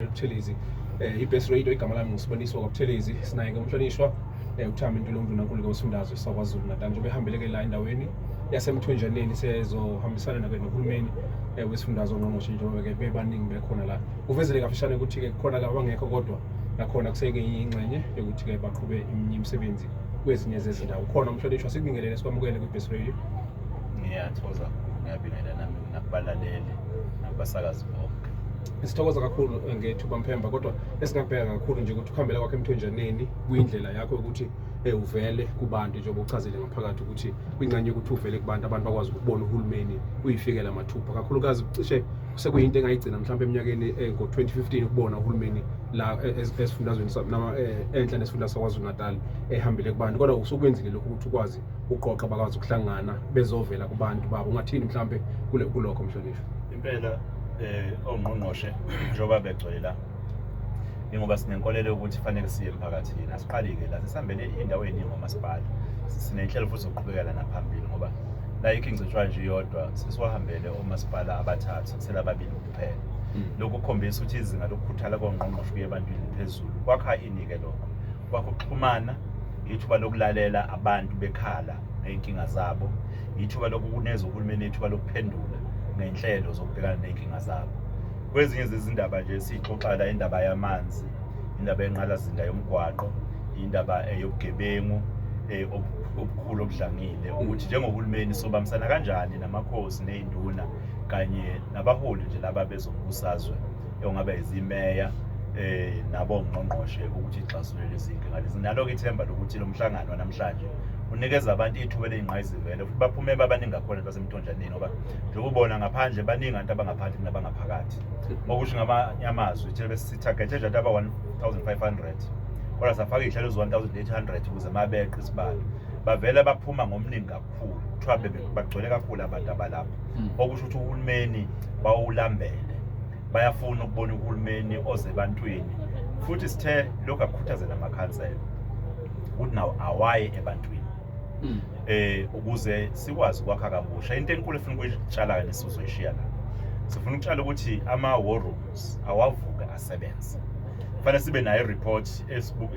Buthelezi, iBest Radio. Igama lami nguSiboniso kwaButhelezi. Sinaye ke umhlonishwa uThami Ntuli, undunankulu wesifundazwe sakwaZulu Natal, njengoba ehambeleke la endaweni yaseMthonjaneni, sezohambisana nake nohulumeni wesifundazwe, ongqongqoshe, njengoba ke bebaningi bekhona la. Uvezele kafishane ukuthi ke kukhona abangekho, kodwa nakhona kusekenye ingxenye yokuthi ke baqhube eminye imisebenzi kwezinye zezindawo. Khona umhlonishwa, sikubingelele, sikwamukele kwi-Best Radio. Ngiyathokoza kakhulu, ngiyabingelela nami nakubalaleli nakubasakazi bonke. Sithokoza kakhulu ngethuba, Mphemba, kodwa esingabheka kakhulu nje ukuthi ukuhambela kwakho emthonjaneni kuyindlela yakho yokuthi uvele kubantu, njengoba uchazile ngaphakathi ukuthi kwingxenye yokuthi uvele kubantu, abantu bakwazi ukubona uhulumeni uyifikela mathupha, kakhulukazi cishe sekuyinto engayigcina mhlawumbe eminyakeni ngo-2015 ukubona uhulumeni la esifundazweni noma enhla nesifunda sakwaZulu Natal ehambile kubantu. Kodwa usukwenzile lokhu ukuthi ukwazi uqoqa, bakwazi ukuhlangana bezovela kubantu babo. Ungathini mhlawumbe kulokho, mhlonishwa? Impela, ongqongqoshe njengoba begcwele la, ingoba sinenkolelo yokuthi fanele siye emphakathini. Asiqali-ke la, sesihambele iy'ndawo ey'ningi omasipala, sinenhlelo futhi zokuqhubekela naphambili, ngoba la iKing Cetshwayo nje iyodwa sesiwahambele omasipala abathathu, kusele ababili kuphela. Lokhu kukhombisa ukuthi izinga lokukhuthala kongqongqoshe kuye ebantwini liphezulu. Kwakha ini-ke lokho? Kwakha ukuxhumana, ithuba lokulalela abantu bekhala ngey'nkinga zabo, ithuba lokukuneza uhulumeni ithuba lokuphendula ngey'nhlelo zokubhekana ney'nkinga zabo. Kwezinye zezindaba nje esiyixoxa la, indaba yamanzi, indaba yenqalazinda yomgwaqo, indaba yobugebengu obukhulu obudlangile, ukuthi njengohulumeni sobambisana kanjani namakhosi ney'nduna kanye nabaholi nje laba bezombusazwe, ongaba izimeya nabongqongqoshe, ukuthi ixazulule lezi zinkinga lezi. Nalo-ke ithemba lokuthi lo mhlangano namhlanje unikeza abantu ithuba eliyingqayizivele, futhi baphume babaningi kakhulu abantu basemthonjaneni, ngoba njengoba ubona ngaphandle baningi abantu abangaphandle kunabangaphakathi. Okusho ngamanye amazwi, thina besithagethe nje abantu aba-1500, kodwa safaka iy'hlalo ezi-1800 ukuze mabeqe isibalo. Bavele baphuma ngomningi kakhulu, kuthiwa bagcwele kakhulu abantu abalapha, okusho ukuthi uhulumeni bawulambele, bayafuna ukubona uhulumeni oze ebantwini. Futhi sithe lokhu akukhuthaze namakhansela ukuthi nawo awaye ebantwini ukuze sikwazi ukwakha kabusha. Into enkulu efuna ukuyitshala nesizoyishiya la, sifuna ukutshala ukuthi ama war rooms awavuke asebenze. Kufanele sibe nayo i-report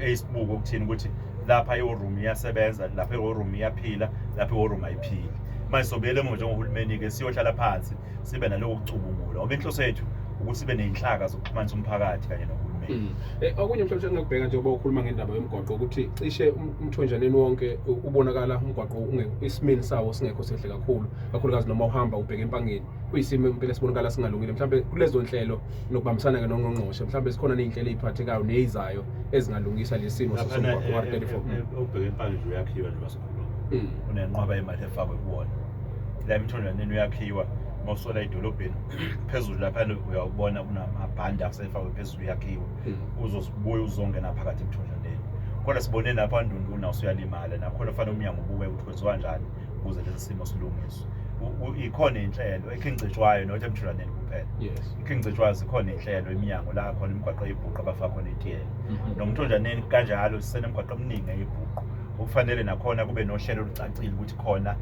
eyisibuko ukuthini, ukuthi lapha i-war room iyasebenza, lapha i-war room iyaphila, lapha i-war room ayiphili. Manje sobuyele emuva njengohulumeni-ke, siyohlala phansi, sibe naloko kucubungula, ngoba inhloso yethu ukuthi sibe ney'nhlaka zokuxhumanisa umphakathi kanye nohulumeni. Okunye mhlawumbe engingakubheka, njengoba ukhuluma ngendaba yomgwaqo, ukuthi cishe umthonjaneni wonke ubonakala umgwaqo isimeni sawo singekho sihle kakhulu, kakhulukazi noma uhamba ubheke eMpangeni, kuyisimo impela esibonakala singalungile. Mhlawumbe kulezo nhlelo nokubambisana-ke nongqongqoshe, mhlawumbe zikhona ney'nhlelo ey'phathekayo neyizayo ezingalungisa lesi simo somgwaqo wa-R34? Ubheke eMpangeni nje, uyakhiwa nje basikhuluma, unenqwaba yemali efakwe kuwona. La emthonjaneni uyakhiwa, uma usola edolobheni phezulu laphana uyawubona kunamabhandi asefakwe phezulu, uyakhiwa, uzobuya uzongena phakathi emthonjaneni. Kodwa sibone lapha Ndunduna usuyalimala nakhona, fanele umnyango ubuke ukuthi kwenziwa kanjani ukuze lesi simo silungiswe. Ikhona inhlelo eKing Cetshwayo, not emthonjaneni kuphela. IKing Cetshwayo zikhona inhlelo, iminyango la khona imigwaqo eyibhuqu abafaka khona itiyela, nomthonjaneni kanjalo sisenemigwaqo eminingi eyibhuqu, okufanele nakhona kube nohlelo olucacile ukuthi khona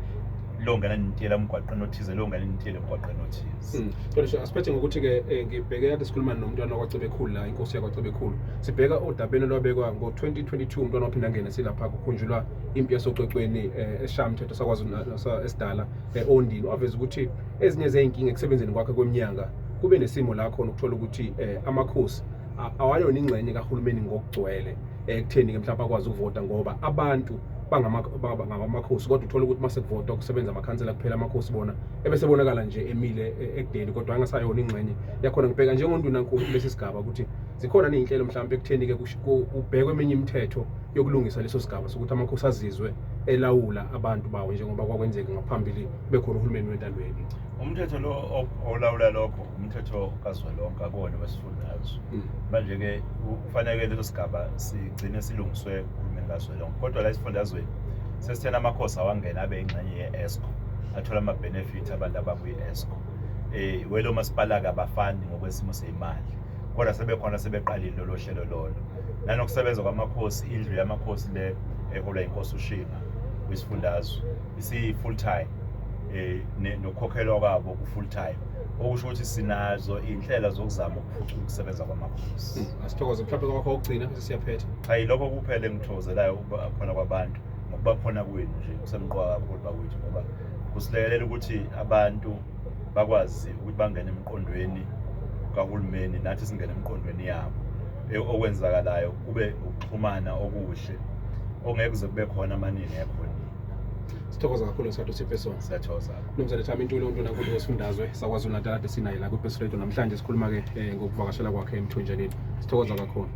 longena nentiyela emgwaqeni othize, longena nentiyela emgwaqeni othize. Kodwa asiphethe ngokuthi-ke ngibheke kade sikhuluma nomntwana wakwaCebekhulu la, inkosi yakwaCebekhulu, sibheka odabeni olwabekwa ngo-2022, umntwana waphinda angene silapha kukhunjulwa impi yasocwecweni esishayamthetho sakwaZulu esidala oNdini, waveza ukuthi ezinye zey'nkinga ekusebenzeni kwakhe kweminyanga kube nesimo la khona ukuthola ukuthi amakhosi awayona ingxenye kahulumeni ngokugcwele ekutheni-ke mhlawumbe akwazi ukuvota, ngoba abantu bangamakhosi, kodwa uthola ukuthi mase kuvotwa kusebenza amakhansela kuphela, amakhosi bona ebesebonakala nje emile ekudeni, kodwa angasayona ingxenye yakhona. Ngibheka njengondunankulu kulesi sigaba ukuthi zikhona ney'nhlelo mhlawumbe ekutheni-ke kubhekwe eminye imithetho yokulungisa leso sigaba sokuthi amakhosi azizwe elawula abantu bawo, njengoba kwakwenzeka ngaphambili bekhona uhulumeni wentando yeningi. Umthetho lo olawula lokho umthetho kazwelonke, akuwona wesifundazwe. Manje-ke kufanele leso sigaba sigcine silungiswe uhulumeni kazwelonke, kodwa la esifundazweni sesithena amakhosi awangena abe ingxenye ye-Eskom, athola ama-benefit abantu abakwi-Eskom. Welo masipala-ke abafani ngokwesimo seyimali, kodwa sebekhona sebeqalile lolo hlelo lolo. Nanokusebenza kwamakhosi, indlu yamakhosi le eholwa inkosi uShinga kwisifundazwe isiyi-full time, nokukhokhelwa kwabo ku-full time. Okusho ukuthi sinazo iy'nhlelo zokuzama ukuphucula ukusebenza kwamakhosi. Asithokoze mhlawumbe kwakho okugcina bese siyaphetha. Cha, yilokho kuphela engithokozelayo ukuba khona kwabantu nokuba khona kwenu nje kusemqoka kakhulu bakwethu, ngoba kusilekelela ukuthi abantu bakwazi ukuthi bangene emqondweni kahulumeni, nathi singene emqondweni yabo. Okwenzakalayo kube ukuxhumana okuhle ongeke kuze kube khona amaningi ekhona. Sithokoza kakhulu ngesikhathi usiphe sona. Siyathokoza. Mnumzane Thami Ntuli, uNdunankulu wesifundazwe saKwaZulu-Natal, ade sinaye la kwi-Best Radio namhlanje, sikhuluma-ke ngokuvakashela kwakhe emthonjaneni. Sithokoza kakhulu.